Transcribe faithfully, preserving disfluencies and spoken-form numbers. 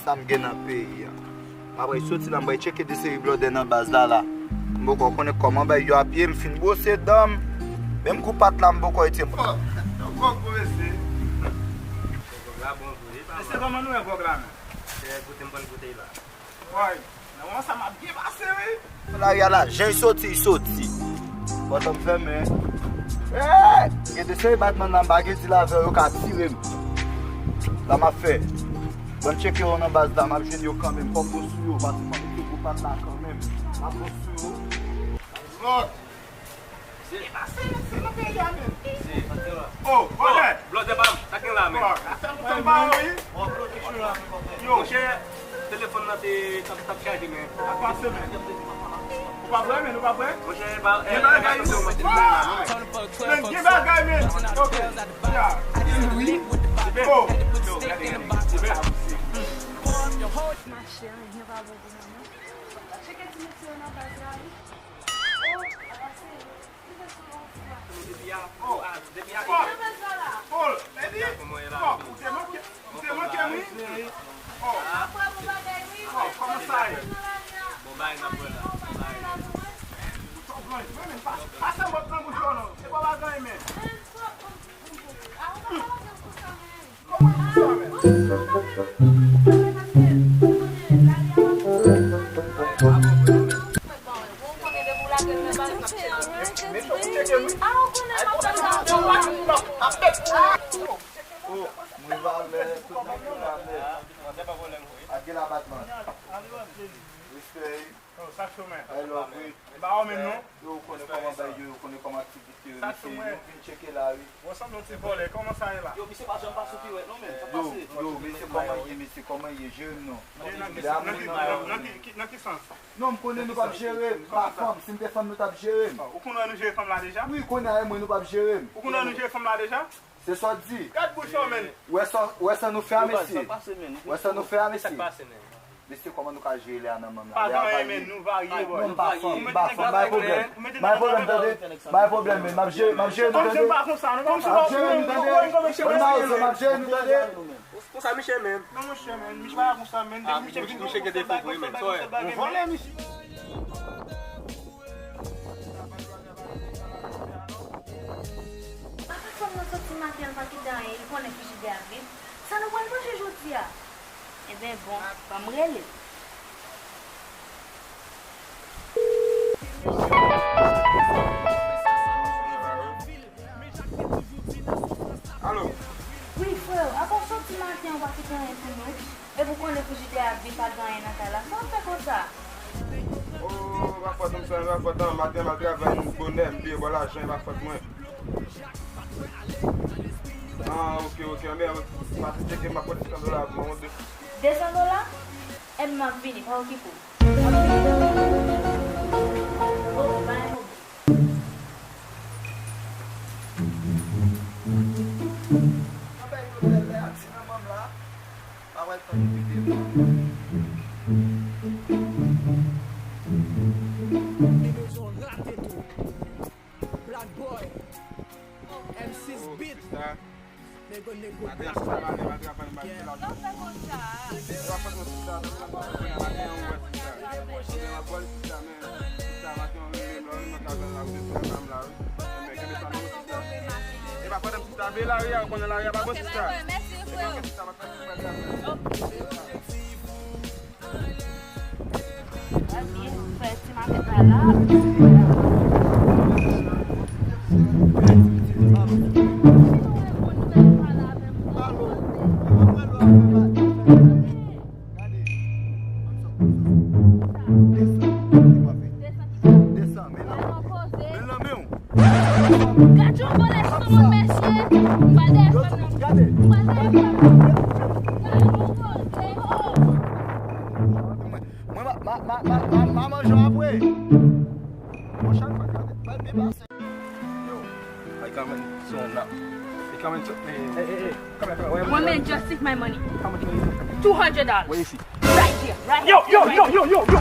Sa m gen nan peyi a. M ap soti la, m bay tcheke de seri blòdè nan baz la la. M poko konnen kòman bay yo ap ye, m fin bwose dan m. Menm kou pat la, m poko retire. Oh, yon gwòg pou mesye. Gwòg la bon vre, pa mal. Mesye, kòman nou wè gwòg la menm? Se goute m konn goute la. Woy, nan moman sa m ap byen pase, wi. Lari a la, jan l soti, l soti. Pòt an fèmen. Hey! Gen de seri batman la, m pa gen dil avè yo, yo ka tire m. Sa m ap fè? Ban m tcheke yo nan baz la, m ap jwenn yo kanmenm. Fò m bon sou yo, paske m ap mete gwo pat la kanmenm. M ap bon sou yo. Lòt. Se, se nan peyi a menm. Oh, blòdè. Blòdè pa m, sa gen la menm. Sa fè lontan m pa wè, wi. Yo. Monchè, telefòn nan te t ap, t ap chaje, men. Ak pase, men. Ou pa vre, men, ou pa vre? Monchè, pa, gen bagay, men, gen bagay, men. Ok. Ya. Wi. Oh. Yo, gade, gade. Mache, anyen pa bon pou mwen, non. Cheke ti mesye yo nan baz la, wi. Oh, ala se yo. Depi a, oh, depi a. Oh, Lady, oh, ou te manke, ou te manke m, wi. Oh. Oh, kòman sa ye? Bon bagay n ap wè la. Bon bagay. Ou twò blanch vre, men pa, pa sa bòt nan bouch ou non. Se pa bagay, men. Oh, mwen valè, tout moun ki valè. Ak gen labatman. Respè. Oh, sa cho, man. I love it. E ba ou menm non. Yo, ou konnen kòman bay yo, ou konnen kòman aktivite yo, mesye, nou vin tcheke la, wi. Ou sanble yon ti vòlè, kòman sa ye la? Yo, misye pa janm pase sou piwèt non, men. Sa pase? Yo, mesye, kòman ye, mesye, kòman ye? Jere m non. Nan ki, nan ki, nan ki, nan ki sans? Non, m konnen nou p ap jere m. M pa fanm, si m te fanm, nou t ap jere m. Oh, ou konnen nou jere fanm la deja? Wi, konnen a mwen, nou p ap jere m. Ou konnen nou jere fanm la deja? Se sa w di. Gad bouch ou, men. Wè sa, wè sa nou fè a, mesye. Wè sa nou fè a, mesye. Mesye, kòman nou ka jere lè a nan men m la? Pa gen anyen, men, nou varye, bò. Non, m pa fanm, m pa fanm, bay pwoblèm. Bay pwoblèm, tande. Bay pwoblèm, men m ap jere, m ap jere nou, tande. M ap jere nou, tande. M ap jere nou, tande. Konsa, misye menm. Non, monchè, men, misye pa konsa, men. Depi misye vin konsa, misye bagay, misye bagay, misye bagay. Ou vòlè, misye. Papa fanm nan soti maten, l pa kite anyen, li konnen frijidè a vid. Sa nou pral manje jodi a? Enben bon, ban m rele. Alo. Wi, frè, apa w soti maten, ou pa kite anyen pou nou? Epi w konnen frijidè a vid, pa gen anyen nan kay la. Sa w fè konsa? Oh, pa fòt m sa, pa fòt an. Maten m al travay bonè, m vire bò lajan, e pa fòt mwen. Ah, ok, ok, men, pase tcheke m, m ap pran ti san dola pou mwen. De san dola? Enben, m ap vini, pa okipe w. M ap vini. Ok, pa gen pwoblèm. Anbèy yo bèl lè a ti nan manm la. Pa wè l tan okipe m. Gen bezwen rate tou. Black Boy, M six Beat. Nego, nego, Black Boy. Yeah. E pa pwoblèm, sista. Vle lari a, ou konnen lari a pa bon, sista. Mèsi, frè. Ebyen, fè ti makèt la la. Gade. Desan. Desan. Desan. Men nan, men nan men w. Gad yon vòlè sou moun, mesye. M pral dèyè fanm nan. M pral dèyè fanm nan. Gad yon vòlè, oh. Mwen, mwen, m a, m a, m a, m a, m a, m a manje w apre. Pwochèn fwa, gade, bay byen pase. Yo, I come and so now. I come and so, eh, eh, eh, eh. Come here, come here. One man just take my money. How much money? Two hundred dollars. Where is it? Right here, right here. Yo, yo, yo, yo, yo, yo.